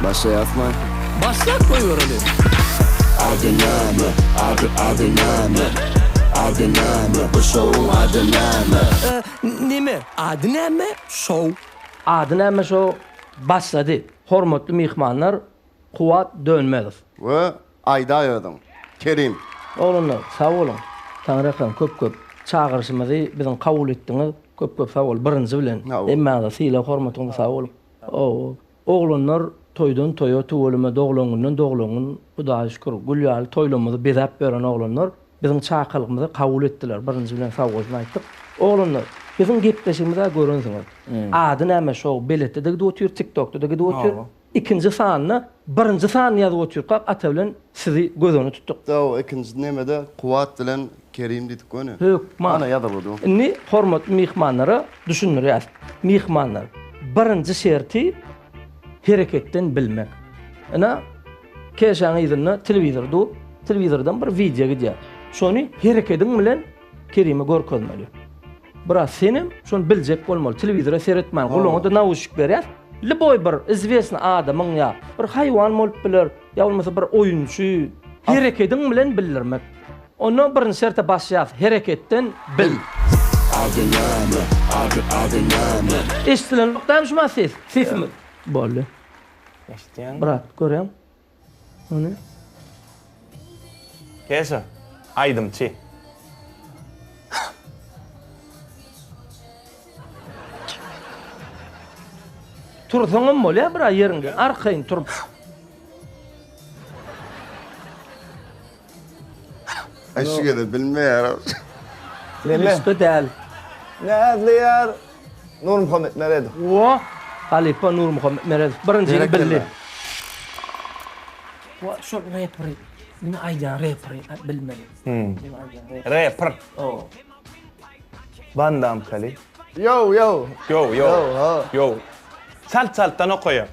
Başlaýasmy? Başlap goýbereli. Ady näme? Ady ady näme? Ady näme? Bu şowuň ady näme? Neme? Ady näme? Şow. Ady näme şow başlady. Hormatly myhmanlar Kuwat Dönmezow. We aýdaý özüň. Kerim. Oglanlar sag boluň. Taňryýalkasyn köp köp. Çagyryşymyzy biziň kabul etdiňiz. Köp köp sag bol birinji bilen. Hemmäňize sylag hormatyňyz sag boluň. Oglanlar toýdan toýa tüweleme doglan günden doglan gün Hudaýa şükür gül ýaly toýlarymyzy bezäp ýören oglanlar biziň çakylygymyzy kabul etdiler birinji bilen sag bolsun aýtdyk. Oglanlar biziň gepleşigimiz-ä görensiňiz. Ady näme şou beletde-de gidip otyr tiktokda-da gidip otyr. Ikinji sanyna birinji sanyny ýazyp otyrkak ata bilen sizi göz öňüne tutduk. Daw ikinji nemede Kuwat bilen Kerim diýdik göni. Hökman. Ana ýazyldy du. Indi hormatly myhmanlara düşündirýäs. Myhmanlar, birinji şerti hereketden bilmek. Ine, Keşäň yzynda telewizor dur. Telewizordan bir wideo gidýär. Şony herekediň bilen Kerime görkezmeli. Biraz senem şony biljek bolmaly. Telewizora seretmän gulagyňa-da nauşnik berýäs. Lýuboý bir izwesny adamyň ýa bir haýwan bolup biler, ýa bolmasa bir oýunçy herekediň bilen bildirmek. Onda birinji şerte başlaýas. Hereketden bil. Ady näme? Ady ady näme? Eşdilenok dämi şu mahat ses? Sesimiz. Boldy. Eşitýäňmi? Brat, görýäň? Ony. Keşa, aýdymçy. Tursaňam bolýar bira ýeriňden arkaýyn turup. Aý şu gezek bilmeýär. Neme? Üstü däl. Näzli ýar Nurmuhammet Meredow. Wo! Halypa Nurmuhammet Meredow birinjini bildi. Wo, şol reperi, indi aýdýan reperi bilmeli. Reper. O. Bandam Kali. Yo yo. Yo yo. Yo. Çalt çaltdan okaýar.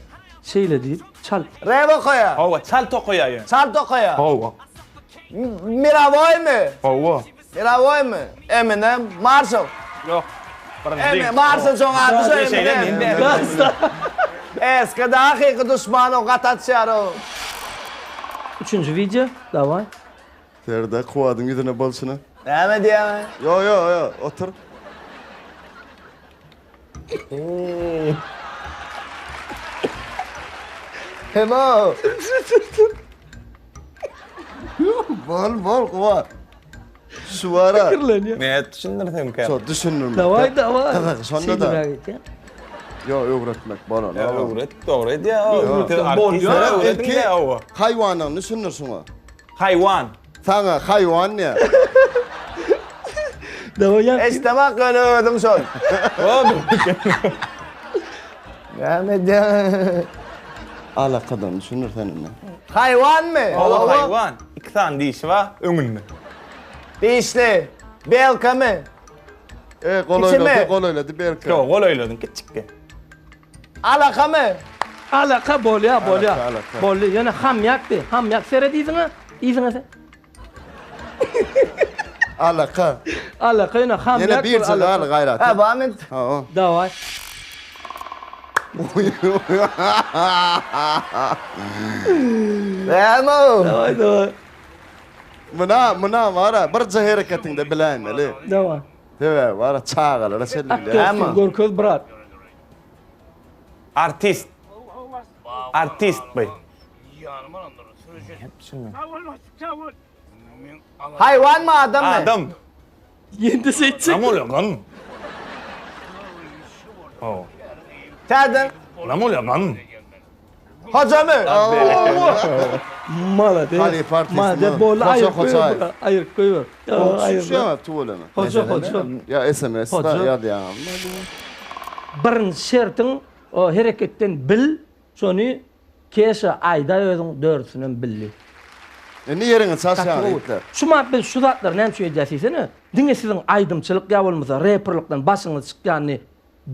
Şeýle diýip, çalt. Rap okaýar. Hawa, çalt okaýar ýöne. Çalt okaýar. Hawa. Mirawoýmy? Hawa. Mirawoýmy? Eminem, Marshall. Ýok. Birinji. Eminem, Marshall şoň ady şo Eminem. Eskide hakyky duşman o gaty açýar o. Üçünji wideo, daway. Serdar Kuwadyň ýüzüne bolşuna. Näme diýýäň? Ýo ýo ýo, otur. Hemo. Bol bol Kuwat. Şu bara. Pikirlenýär. Ne düşündirsemkä? Şo düşündirmek. Daway daway. Gyzyk şonda-da. Ýo öwretmek bolan. Ýa öwret dogry edýär. Bolýar. Ilki haýwanyny düşündir şuňa. Haýwan. Saňa haýwan diýýär. Daway ýa. Eşdemak ýöne özüm şol. Näme edýäň? Alakadan düşündir sen indi. Haýwanmy? Hawa haýwan. Iki sany dişi bar öňünde. Dişli. Belkamy? E golaýlady, golaýlady belka. Ýok, golaýladyň kiçikge. Alakamy? Alaka bolýa, bolýa. Alaka, alaka. Boldy. Ýöne hamýakdy. Hamýak seret yzyňa. Yzyňa se. Alaka. Alaka ýöne hamýak. Ýene birje galy gaýrat. Ha, barmy? Ha. Daway. Näme o? Daway, daway. Muna, muna bara birje hereketiňde biläýmeli. Daway. Sebäbi bara çagalara çenli bilýär. Aktýorsyň görkez brat. Artist. Artist by. Haýwanmy adammy? Adam. Ýende şeýtjek. Näme bolýar gan? Hawa. Täzeden. Näme bolýar gan? Hojamy? Malades. Halypa artistmi? Malades boldy Hoja aýyryp goýber. Hojaýew. bura, Aýyryp goýber. Aýyryp. Düşýäňmi tüweleme? Hoja hoja. Ýa SMS Hoja. ýazýaňmy? Birinji şertiň o hereketden bil, şony Keşa aýdaý özüň dördüsinem bildi. Indi ýeriňi çalşýaň Gaty gowy. itler. Şu mat biz şu zatlary näme üçin edýäs diýsene, diňe siziň aýdymçylyk ýa bolmasa reperlikden başyňyz çykýanyny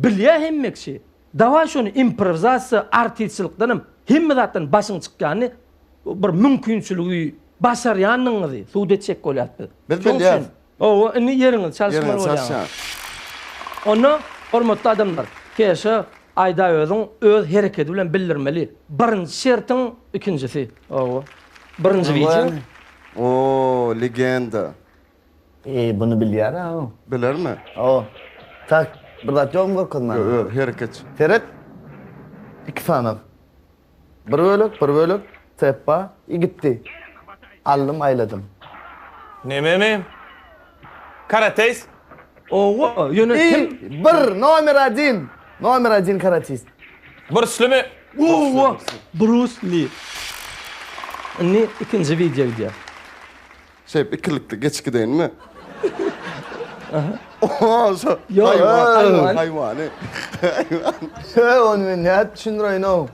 bilýä hemme kişi. Dawaý şony improwizasiýa artistçilikden hem hemme zatdan başyň çykýanyny bir mümkinçiligi başarýandygyňyzy subut etjek bolýas biz. Biz Şoň bilýäs. üçin Hawa, indi ýeriňizi çalyşmaly Ýeriňizi bolýaňyz. çalyşýaň. Onda, hormatly adamlar, Keşa. Aýdaý özüň öz hereketi bilen bildirmeli. Birinji şertiň ikinjisi. Hawa. Birinji wideo. Oo, legenda. Eý, buny bilýär-ä o. Bilermi? Hawa. Tak, bir zat ýokmy görkezmäge? Ýok, öz hereket. Seret. Iki sany. Bir bölek, bir bölek, tepba, i gitdi. Aldym, aýladym. Nememi? Karateist? Owa, ýöne I, kim? bir, nomer odin. Nomer odin karatist. Burçlymy? Owa, Brus Li. Indi ikinji wideo gidýär. Şeýp ikilikde geçip gideýinmi? Oho, şo Ýok, haýwan, haýwan. haýwany. Haýwan. He, ony men nädip düşündireýin-ow?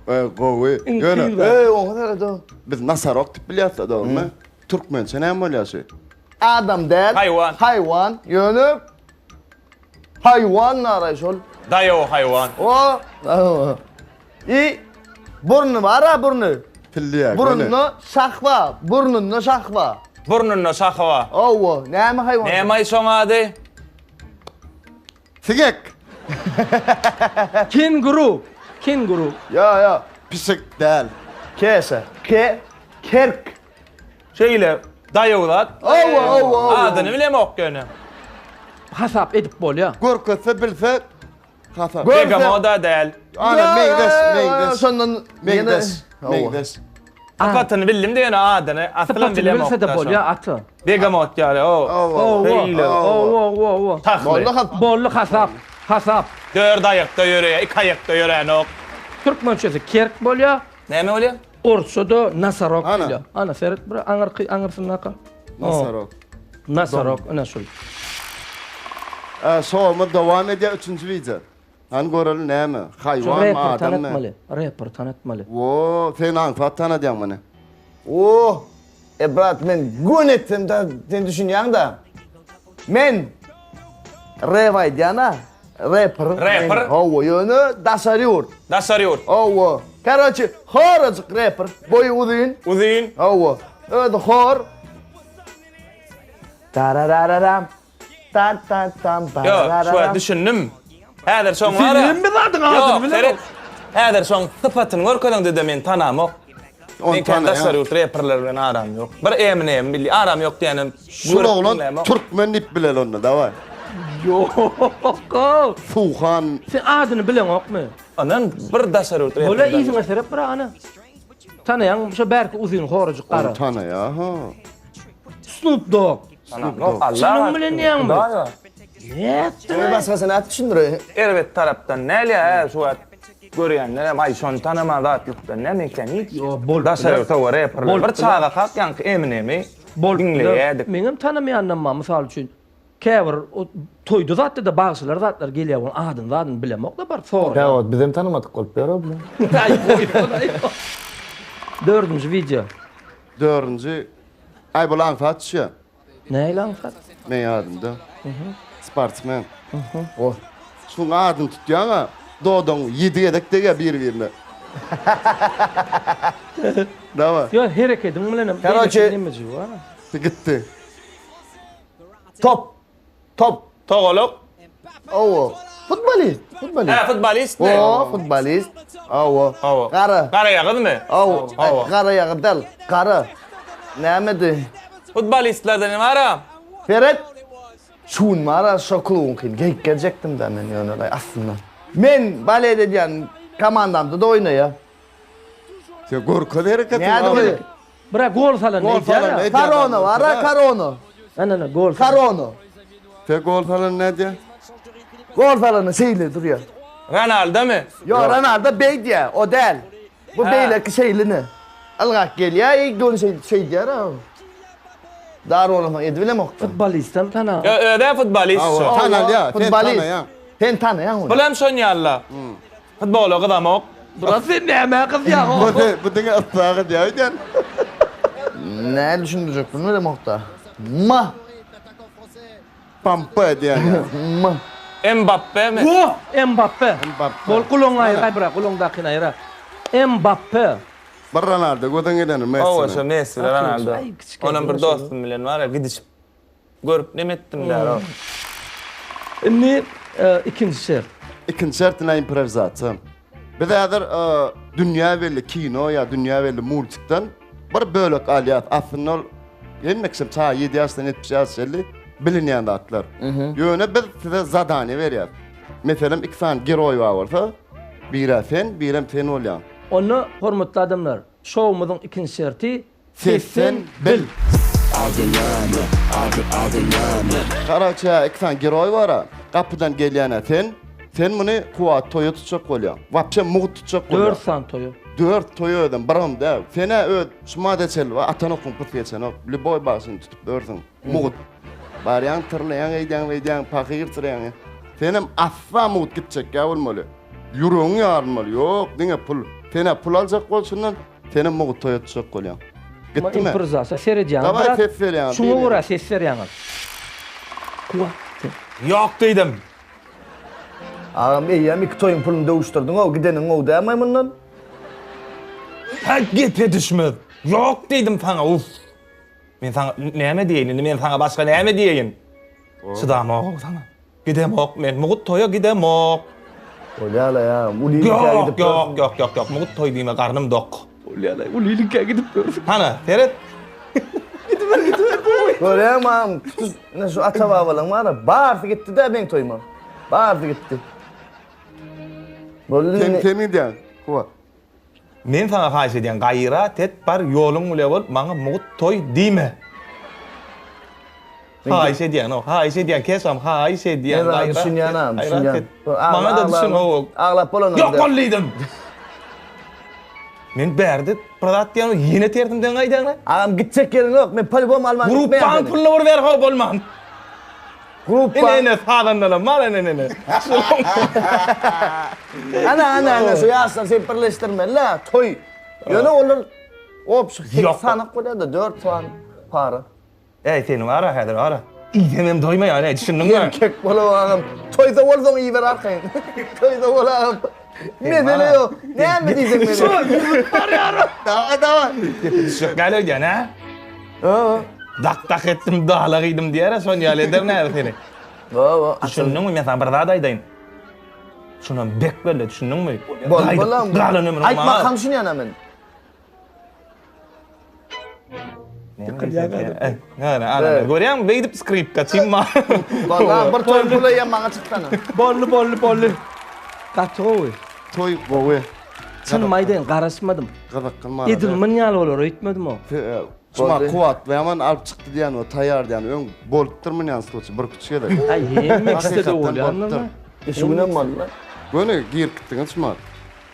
E, gowy. Iň Ýöne kyn zat. Eý, oňa seret-ow. biz nosarok diýip bilýäs-de, dogrumy? Türkmençe näme bolýar şu? Adam däl. Haýwan. Haýwan. Ýöne haýwan naraý şol. Daýaw haýwan. O, I burny bar-a burny. Pilliýä, göni. Burnunda şah bar, burnunda şah bar. Burnunda şahy bar. Hawa, näme haýwan? Näme-aý şoň ady? Siňek. Kenguru. Kenguru. Ýa, ýa. Pişik däl. Keşe. Ke, kerk. Şeýle daýaw zat. Hawa, hawa, hawa. Adyny bilemok ýöne. Hasap edip bolýar. Görkezse bilse Hasap. Görse- Begamoda däl. Ana meňzeş, meňzeş. Şondan Meňzeş, meňzeş. Sypatyny bildim de ýöne adyny asylam Sypatyny bilemok. bilse-de bolýar ata. Begamot ýaly o. Owa. Beýle. Owa, owa, owa. Tahly. Boldy hasap. Boldy hasap. Hasap. Dört aýakda ýöreýär, iki aýakda ýöränok. Türkmençesi kerk bolýar. Näme bolýar? Orsça-da nosarok Ana. diýilýär. Ana seret bir aňyrky aňyrsyndaky. Nosarok. Nosarok ine şul. Şowumyz dowam edýär üçünji wideo. Hany göreli näme? Şu Haýwanmy reper adammy? tanatmaly. Reper tanatmaly. Wo, sen aňsat tanadýaň muny. Oh, e brat men göni etsem da sen düşünýäň-da. Men rap aýdýan-a. Reper. Reper? Hawa, ýöne daşary ýurt. Daşary ýurt. Hawa. Karoçi, horajyk reper. Boýy uzyn. Uzyn. Hawa. Özi hor. Tararararam. Ta ta tam Ýok, şu wagt barararam. düşündim. Häzir şoň bar. Sen hemme zadyň adyny bilemok. Seret. Häzir şoň sypatyny görkezeňde-de men tanamok. Ony Men kän tanaýan. daşary ýurt reperleri bilen aram ýok. Bir Eminem bilýän, aram ýok diýenim. Şul oglan türkmen diýip bileli onda, daway. Ýok. Suhan. Sen adyny bileňokmy? Ondan bir daşary ýurt reperleri. Bolýa yzyňa seret bir ana. Tanaýaňmy şo bärki uzyn horajyk gara. Ony tanaýa ha. Snoop Dogg. Snoop Dogg. Çynyň bilen diýýäňmi? Nätdiň? Indi başgasyny nädip düşündireýin? Erbet tarapdan näl ýa şu wagt görýänlerem aý şony tanaman zatlykdan näme eken hiç. Ýok, bolup Daşary ýurt hawa reperler. Bir çaga kak ýaňky Eminemi diňleýärdik. Meňem tanamaýandan bar mysal üçin. Käbir toýda zatda-da bagşylar zatlar gelýär onuň adyny zadyny bilemok-da baryp soraýan. Käwagt bizem tanymadyk bolup ýör-ow bular. Aý goýsana. Dördünji wideo. Dördünji Aý bul aňsat düşýär. Nähili aňsat? Meň ýadymda. Sportsmen. Oh. Şuň adyny tutýaň-a, dodagyň ýedi gezek degýär bir-birine. Dawa. Ýok, herekediň bilenem. Karoçe. Nemejigi bar. Gitdi. Top. Top. Togalak. Owo. Futbolist. Futbolist. Hä, futbolistmi? O, futbolist. Owo. Hawa. Gara. Garaýagyzmy? Owo. Hawa. Garaýagyz däl. Gara. Nämedi? Futbolistlerden neme bar-a? Seret. Şu gün bar-a şo klubuňkyny geýip geljekdim-dä men ýöne aslynda. Men balet edýän komandamda-da oýnaýar. Sen görkez hereketiňi. Nädip oýnaýar? Bira gol salan Gol salan edýär. edýär. Korona bar-a, korona. Ana, ana, gol salan. Korona. Sen gol salan nädýär? Gol salanda şeýle durýar. Ronaldomy? Ýok, Ronaldo beýdýär, o däl. Bu beýleki şeýlini. Ylgap gelýär, i göni şeý şeýdýär-ä. Dar bolansoň edibilemok-da. Futbolistem tana. Ýok, öz-ä futbolist şo. Tanalýar, sen Futbolist. tanaýaň. Sen tanaýaň ony. Bulam şon ýaly-la. Futbola gyzamok. Brat sen nämä gyzýaň Bu bu diňe yssa gyzýar öýdýän. Näme düşündirjek bilmedemokda. Ma. Pampa edýän ýaly. Ma. Mbappemi? Wo! Mbappe. Mbappe. Bol gulagyňy aýyr brat, gulagyňdakyny aýyr. Mbappe. Bir Ronaldo gözüň gideni Messini. Hawa şo Messi bilen Ronaldo. Aý, kiçikä Onam bir dostum bilen bar ýa gidişip görüp neme etdim däl o. Indi ikinji şert. Ikinji şertine improwizasiýa. Biz häzir dünýä belli kino ýa dünýä belli multikden bir bölek alýas. Aslynda ol hemme kişi çaga 7 ýaşdan 70 ýaşa çenli bilinýän zatlar. Ýöne biz size zadaniýa berýäs. Meselem, iki sany geroý bar bolsa, birä sen, birem sen bolýaň. Onda, hormatly adamlar, şowumyzyň ikinji şerti Sesden bil. Ady näme? Ady ady näme? Garaçä iki sany geroý bara. Gapydan gelýänä sen. Sen muny Kuwat toýa tutjak bolýaň. Wapşe mugt tutjak bolýaň. Dört sany toýa. Dört toýa özem biram däl. Senä öz şu mada çenli bar atan okuň pys geçenok. Lýuboý bagşyny tutup ýörsüň. Mugt. Barýaň tyrlaýaň eýdýäň beýdýäň pahyr tyrýaň. Senem asla mugt gitjekkä bolmaly. Ýüregiň ýarylmaly. Ýok diňe pul. Senä pul aljak bolşundan Senem mugt toýa tutjak bolýaň. Gitdimi? Improwizasiýa seredýäňiz. Daway ses berýäňiz. Şuňa görä ses berýäňiz. Kuwat sen. Ýok diýdim. Agam eýýäm iki toýuň puluny döwüşdirdiň-ow, gideniň gowy dälmaý mundan? Häý gepe düşmez. Ýok diýdim saňa uff. Men saňa näme diýeýin indi men saňa başga näme diýeýin? Çydamok saňa. Gidemok men mugt toýa gidemok. Bolýala ýa, ulylykä gidip Ýok, ýok, ýok, ýok, mugt toý diýme garnym dok. Bolýala, ulylykä gidip görsün. Hana, seret. Gidiber, gidiber. Görýäňmi agam, tutuş ine şu ata-babalaň bar-a, barysy gitdi-dä meň toýuma. Barysy gitdi. Boldy Sen indi. sen gidýäň. Kuwat. Men saňa haýyş edýän gaýrat et bar ýoluň bile bol maňa mugt toý diýme. Haýyş edýän o haýyş edýän keşam haýyş edýän Men saňa gaýrat düşünýän agam düşünýän. Maňa da düşün o. Aglap bolandan. Ýok bol diýdim. Men bärde bir zat diýen ýene tersimden gaýdaňa. Agam gitjek ýeriň ýok men polibom alman gitmeýän. Gruppaň puluny bir ber ho bolman. Gruppa. Ine ine sazandalam bar ine ine. Ana ana ana şu ýaşlar şeýdip birleşdirmeli-dä toý. Ýöne olar obşy sekiz sanak bolýar-da dört sany para. Äý seni bar-a häzir bar-a. Iýsemem doýmaýan äý düşündiňmi? Erkek bolup agam toýda bolsaň iýiber arkaýyn. Toýda bol agam. Mesele ýok. Näme diýseň meni. Şu ýüzüp barýar. Dawa dawa. Gepe düşjek däl öýdýän hä? Hawa. Dak dak etdim dala gyýdym diýer-ä şon ýaly ederin häzir seni. Hawa. Düşündiňmi men saňa bir zat aýdaýyn. Şunam bek belle düşündiňmi? Boldy bolam. Galan ömrüň maňa. Aýtmakam düşünýän-ä men. Ana, ana, görýäňmi beýdip skripka çynma. Walla bir toý pul eýýäm maňa çyksana. Boldy boldy boldy. Gaty gowy. Toý gowy. Çynymy aýdaýyn garaşmadym. Gyzykly maňa. Edil myn ýaly bolar öýtmedim o. Şuma Kuwat ýaman alyp çykdy diýen o taýýar diýen öň bolupdyr munýan sluçy bir üç gezek. Aý hemme kişide-de bolýandyr. Şu günem boldy. Göni girip gitdiňiz şuma.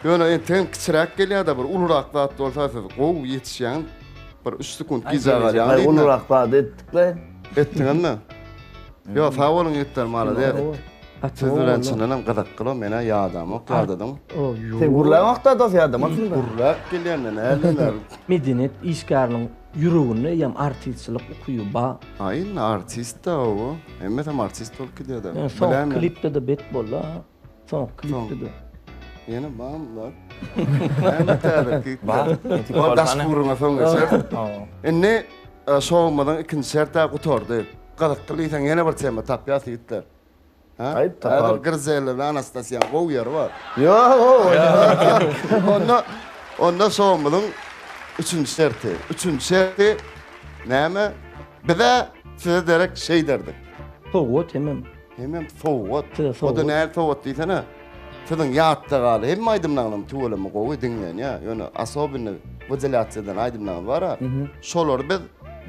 Ýöne entegem kiçiräk gelýär-de bir ulurak zat bolsa siz gowy ýetişýäňiz. Bir üç sekunt gijä galýaň Aý diýdiler. ulurak zady etdik-le. Etdiňizmi? Ýok, sag boluň ýigitler, malades. Gaty Siz gowy bilen boldy. çyndanam gyzykly, men-ä ýadamok, ýadadyň. O, ýok. Sen gürläňok-da dos ýadamarsyň-da. Gürläp gelýän-de näleler. Medeniýet işgäriniň ýüreginde eýýäm artistçilik ukyby bar. Aý indi artist-dä o. Hemmesem artist bolup gidýär-dä. Ýöne soňky klipde-de bet boldy-a. Soňky klipde-de. Ýene barmy zat? Näme täze klip? Bar. Ol daş gürrüňe soň geçer. Indi şowumyzyň ikinji şerti gutardy. Gyzykly diýseň ýene bir tema tapýas ýigitler. Ha? Aýt tapal. Häzir Grizella bilen Anastasiýanyň gowy ýeri bar. Ýok. Onda onda şowumyzyň üçünji şerti. Üçünji şerti näme? Bize size derek şeý derdik. Sowgat hemem. Hemem sowgat. Size sowgat. O-da nähili sowgat diýsene. Siziň ýatda galy hemme aýdymlaryňyzam tüweleme gowy diňlenýär. Ýöne asobinny wydelýatsiýa eden aýdymlaryňyz bar-a. Şolary biz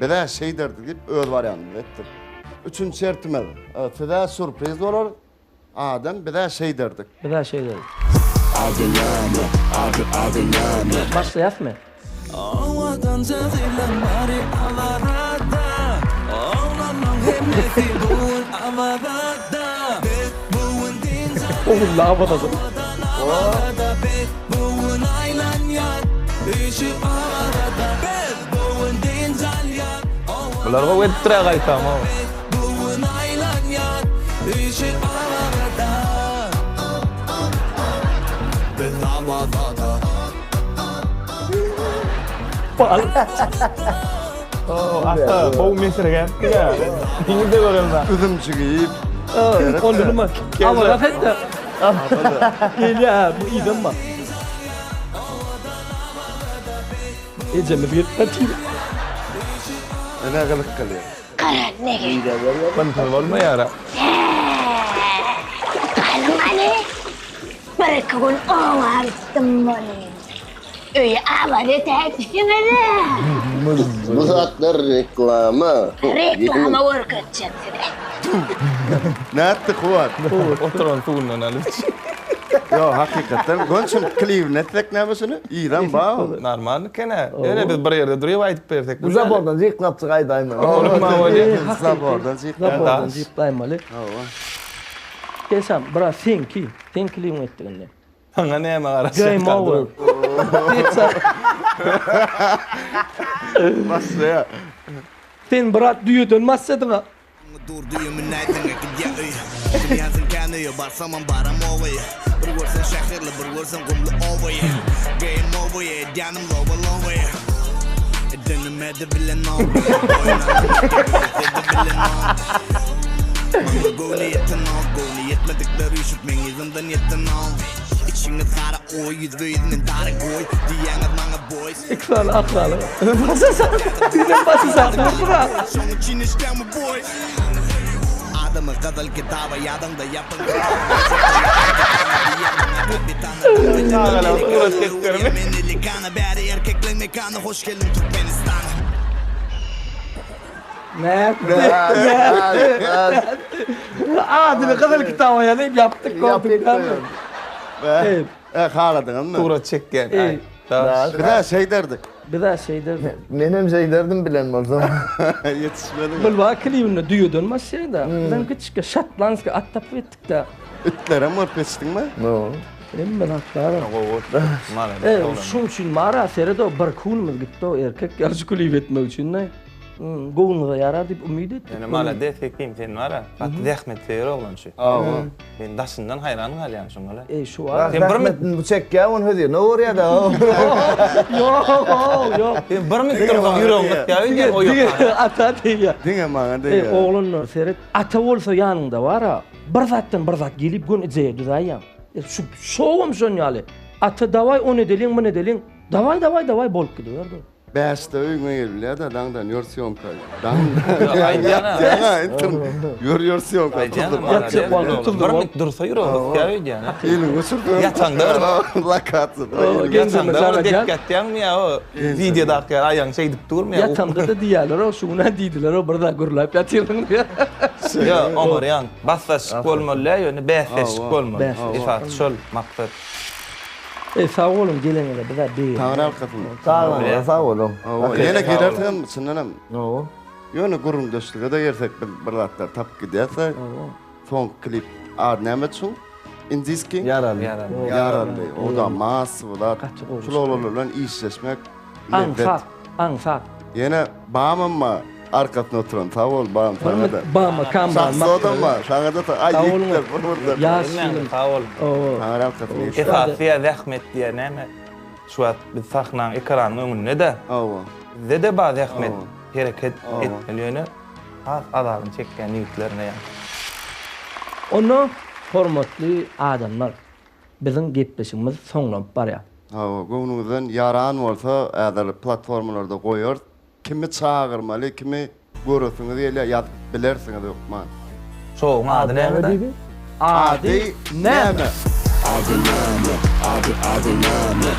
biz-ä şeýderdik diýip öz wariantymyzy etdik. Üçünji şertimiz, size sýurpriz bolar, adam biz-ä şeýderdik. Biz-ä şeýderdik. Ady näme? Ady ady näme? Başlaýasmy? Owadanja gyzlaň bary Awazada Oglanlaň hemmesi bu gün Awazada Biz bu gün dynç Ogulla Awazada. Owadan Awazada Biz bu gün aýlanýas Üýşüp Awazada Biz bu gün dynç alýas Bular gowy edipdir-ä gaýtam-ow. Biz bu gün aýlanýas Üýşüp Awazada Biz Awazada Ata, gowy mesirgäpdi ýa. Indi-de göremzok. Üzümjigi iýip. Ondan nima? Awaza etdi. Gelýär, bu yzam bar. Ejemiz gelip gatyr. Ene gylyk kylýar. Gara nege. Pyntyl bolmaýar-a. Galyň hany. Bir-iki gün oba gitdim welin, öýi abat etäýipsiňiz-ä. Bu zatlar reklama. Reklama görkezjek size. Nätdi Kuwat? Oturan suwundan alyp iç. Ýok, hakykatdan gönçün klibini etsek näme şuny? Yzam bar ol. Normal eken-ä. Ýöne biz bir ýerde duryp aýdyp bersek. Bu zabordan jyklapjyk aýdaýmaly. Bolma bolýa. Zabordan jyklap. Zabordan jyklaýmaly. Hawa. Gelsem, biraz seňki. Seň klibiňi etdik indi. Saňa näme garaşýar? Game over. Başlaýar. Sen brat düýeden başladyň-a. Dur düýe münäýseň gidýä öýe Bilýänsiň kän öýe barsamam baramok öýe Bir görseň şäherli bir görseň gumly obaýy Game over edýänim lowa lowaýy Edenim edibilenok Oýnanymy bilenok Maňa göwni ýetenok Göwni ýetmedikler üýşüp meň yzymdan ýetenok Içiňiz gara oý ýüzbe-ýüz men dara goý Diýýäňiz maňa boys Iki sany akraly. Sizem başy sag bura. Şoň üçin işdämi boý Adamy gyzyl kitaba ýazyňda ýapyň Çagalar surat çekdirme. Bäri erkekleň mekany hoş geldiň Türkmenistana. Nätdi? Adyny gyzyl kitaba ýazyp ýapdyk gördük. Ey, e, haladyňyzmy? Surat çekýän. Ey. Biz-ä şeýderdik. Biz-ä şeýderdik. Menem şeýderdim bilen bolsam. Ýetişmeli. Bilba klibinde düýeden başlaýar-da. Bizem kiçijik şotlandskiý at tapyp etdik-de. Itlerem görüp geçdiňmi? Ýok. Hemme zatlar. Gowy. Malades. E, şuň üçin mara seredo bir kunumyz gitdi o erkek ýaly şu klip etmek üçin-de. Göwnüňize ýarar diýip umyt etdik. Ýöne malades Hekim sen bara gaty zähmetsöýer oglan şu. Hawa. Men daşyndan haýran galýan şuňa. Eý şu wagt. Sen bir mi bu çekýär ony hözirine görýär-de. Ýok, ýok. Sen bir mi dursaň ýüregiň gysýar öýdýän o ýok. Ata diýýär. Diňe maňa degýär. Eý oglanlar seret, ata bolsa ýanyňda bara, bir zatdan bir zat gelip göni ideýa düzäýýäň. Şu şowam şon ýaly. Ata dawaý ony edeliň, muny edeliň. Dawaý dawaý dawaý bolup gidiberdi. Bäşde öýüňe gelbilýär-de, daňdan ýör sýomka. Daňdan ýatýaň-a, ýör ýör sýomka. Ýatjak wagty Bir minut dursa ýüregiň gysýar öýdýän. Eliňi göçürseň. Ýataňda bir Lokasiýada. Ýataňda bir dek ýatýaňmy ýa o wideodaky ýaly aýagyň şeýdip durmy ýa? Ýatamda-da diýýärler-ow, şu gün-ä diýdiler-ow, bir zat gürläp ýatyrsyň diýip. Ýok, oňarýaň. Basdaşlyk bolmaly däl, ýöne bäsdeşlik bolmaly. Esasy şol maksat. Eý sag boluň geleniňize bizä begendik. Taňry arkasyn. Sag boluň, sag boluň. Hawa, ýene gelersiňem çyndanam. Hawa. Ýöne gürrüňdeşlige-de gelsek biz bir zatlar tapyp gidýäs-de. Hawa. Soňky klip ady näme şuň? Indiski? Ýaraly. Ýaraly. Ýaraly. O-da massowy zat. Gaty gowy. Şul oglanlar bilen işleşmek lezzet. Aňsat, aňsat. Ýene Bamam bar arkasynda oturan. Sag bol Bam saňa-da. Bama Kamran Şahzodam bar saňa-da sag. Aý Sag boluň. ýigitler bir birden. Ýaş ýylyň. Sag boluň. Owo. Taňry arkasyn ýigitler. Esasy diýýär zähmet diýýär näme? Şu wagt biz sahnaň ekranyň öňünde-de. Hawa. Bizde-de bar zähmet. Hawa. Hereket Hawa. etmeli ýöne has azabyny çekýän ýigitlerine ýa. Onda hormatly adamlar biziň gepleşigimiz soňlanyp barýar. Hawa, göwnüňizden ýaran bolsa häzir platformalarda goýarys. Kimi çagyrmaly, kimi göresiňiz gelýär ýazyp bilersiňiz hökman. Şowuň ady näme diýdi? Ady näme? Ady näme? Ady ady näme?